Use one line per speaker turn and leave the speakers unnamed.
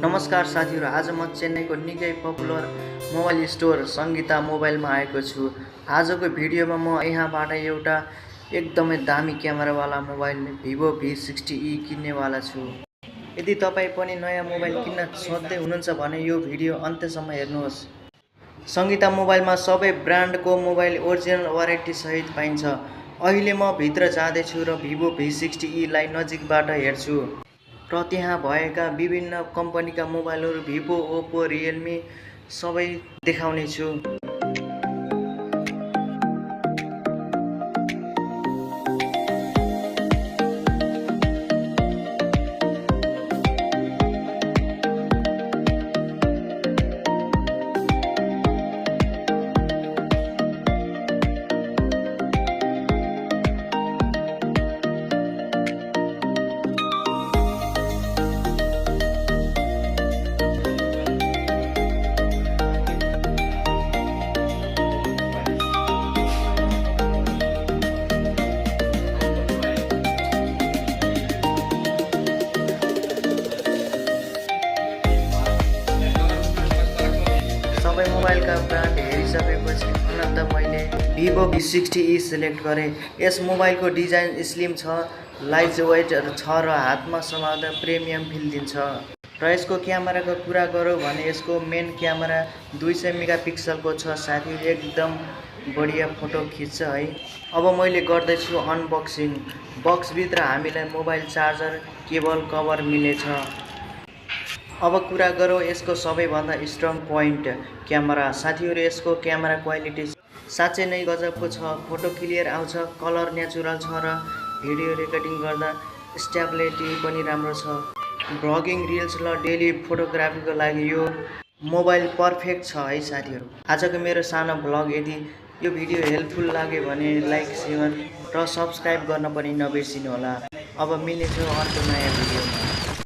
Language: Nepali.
नमस्कार साथीहरु, आज म चेन्नईको निकै पपुलर मोबाइल स्टोर संगीता मोबाइलमा आएको छु। आजको भिडियोमा म यहाँबाट एउटा एकदमै दामी क्यामेरावाला मोबाइल Vivo V60e किन्नेवाला छु। यदि तपाई पनि नयाँ मोबाइल किन्न सोच्दै हुनुहुन्छ भने यो भिडियो अन्त्यसम्म हेर्नुहोस्। संगीता मोबाइलमा सबै ब्रान्डको मोबाइल ओरिजिनल वारेन्टी सहित पाइन्छ। अहिले म भित्र जाँदैछु र Vivo V60e लाई नजिकबाट हेर्छु र त्यहाँ भएका विभिन्न कम्पनीका मोबाइलहरू Vivo, Oppo, Realme सबै देखाउने छु। सबै मोबाइलका ब्रान्ड हेरिसकेपछि अनन्त मैले Vivo V60e सिलेक्ट गरेँ। यस मोबाइलको डिजाइन स्लिम छ, लाइट वेट छ र हातमा समात्दा प्रिमियम फिल दिन्छ। र यसको क्यामेराको कुरा गरौँ भने यसको मेन क्यामेरा 200 मेगापिक्सलको छ। साथीहरु, एकदम बढिया फोटो खिच्छ है। अब मैले गर्दैछु अनबक्सिङ। बक्सभित्र हामीलाई मोबाइल चार्जर, केबल कभर मिलेछ। अब कुरा गरौँ यसको सबैभन्दा स्ट्रङ पोइन्ट, क्यामेरा। साथीहरु, यसको क्यामेरा क्वालिटी साँच्चै नै गजबको छ। फोटो क्लियर आउँछ, कलर नेचुरल छ र भिडियो रेकर्डिङ गर्दा स्टेबिलिटी पनि राम्रो छ। भ्लगिङ, रिल्स र डेली फोटोग्राफीको लागि यो मोबाइल पर्फेक्ट छ है साथीहरु। आजको मेरो सानो भ्लग, यदि यो भिडियो हेल्पफुल लाग्यो भने लाइक, शेयर र सब्स्क्राइब गर्न पनि नबिर्सिनु होला। अब मिल्नेछौँ अर्को नयाँ भिडियोमा।